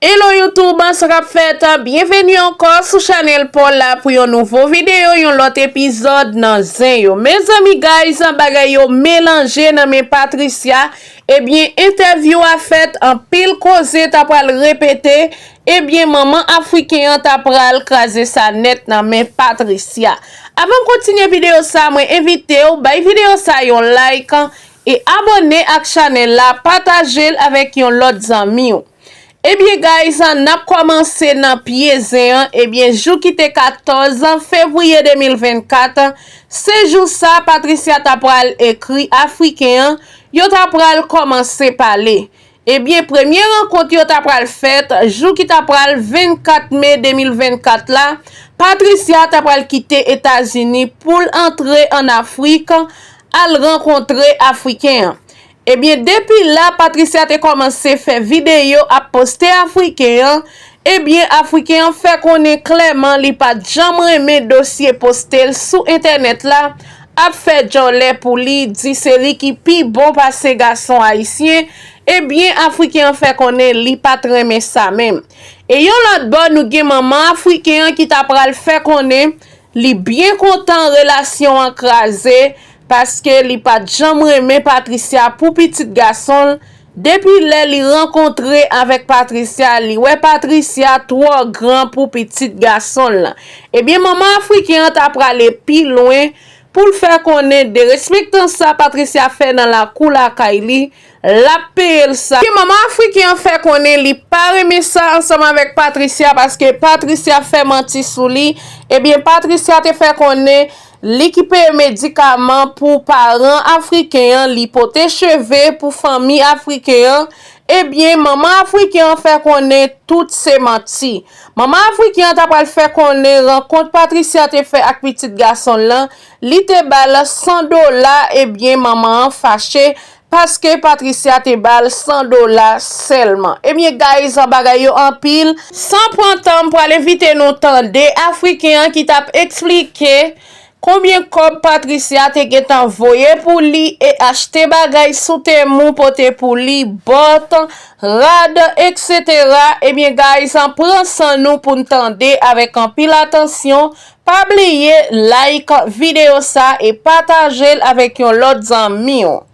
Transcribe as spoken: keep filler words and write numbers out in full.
Hello YouTube, sa k ap fèt? Byenveni ankò sou chanèl pa w la pou yon nouvo videyo, yon lòt epizòd nan Zen yo. Mezanmi guys, bagay yo melanje nan men Patricia. Ebyen, entèvyou a fèt, anpil koze ta pral repete. Ebyen, manman afriken an ta pral kraze sa nèt nan men Patricia. Avan m kontinye videyo sa, mwen envite w bay videyo sa yon like e abòne ak chanèl la, pataje l avèk yon lòt zanmi w. Ebyen guys, n ap kòmanse nan pye zen an. Ebyen, jou ki te katòz fevriye de mil vennkat, se jou sa Patricia ta pral ekri afriken an, yo ta pral kòmanse pale. Ebyen, premye rankont yo ta pral fèt jou ki ta pral vennkat me de mil vennkat la. Patricia ta pral kite Etazini pou l antre ann Afrik, al rankontre afriken an. Ebyen, depi la, Patricia te kòmanse fè videyo ap poste afriken an. Ebyen, afriken an fè konnen klèman li pa t janm renmen dosye poste l sou entènèt la, ap fè djòlè pou li, di se li ki pi bon pase gason ayisyen. Ebyen, afriken an fè konnen li pa t renmen sa menm. E yon lòt bò, nou gen manman afriken an ki ta pral fè konnen li byen kontan relasyon an kraze, paske li pa t janm renmen Patricia pou pitit gason l. Depi lè li rankontre avèk Patricia, li wè Patricia twò gran pou pitit gason l. Ebyen, manman afriken an ta prale pi lwen pou l fè konnen derespektan sa Patricia fè nan lakou lakay li, l ap peye l sa. Ebyen, manman afriken an fè konnen li pa renmen sa ansanm avèk Patricia, paske Patricia fè manti sou li. Ebyen, Patricia te fè konnen li ki peye medikaman pou paran afriken an, li pote cheve pou fanmi afriken an. Ebyen, manman afriken an fè konnen tout se manti. Manman afriken an ta pral fè konnen rankont Patricia te fè ak pitit gason l lan, li te ba l san dola. Ebyen, manman an fache paske Patricia te ba l san dola sèlman. Ebyen, guys, bagay yo anpil. San pran tan, m pral envite nou tande afriken an ki t ap eksplike konbyen kòb Patricia te gentan voye pou li e achte bagay sou Temu, pote pou li, bòt, rad, etsetera. Ebyen, guys, pran san nou pou n tande avèk anpil atansyon. Pa bliye like videyo sa e pataje l avèk yon lòt zanmi w.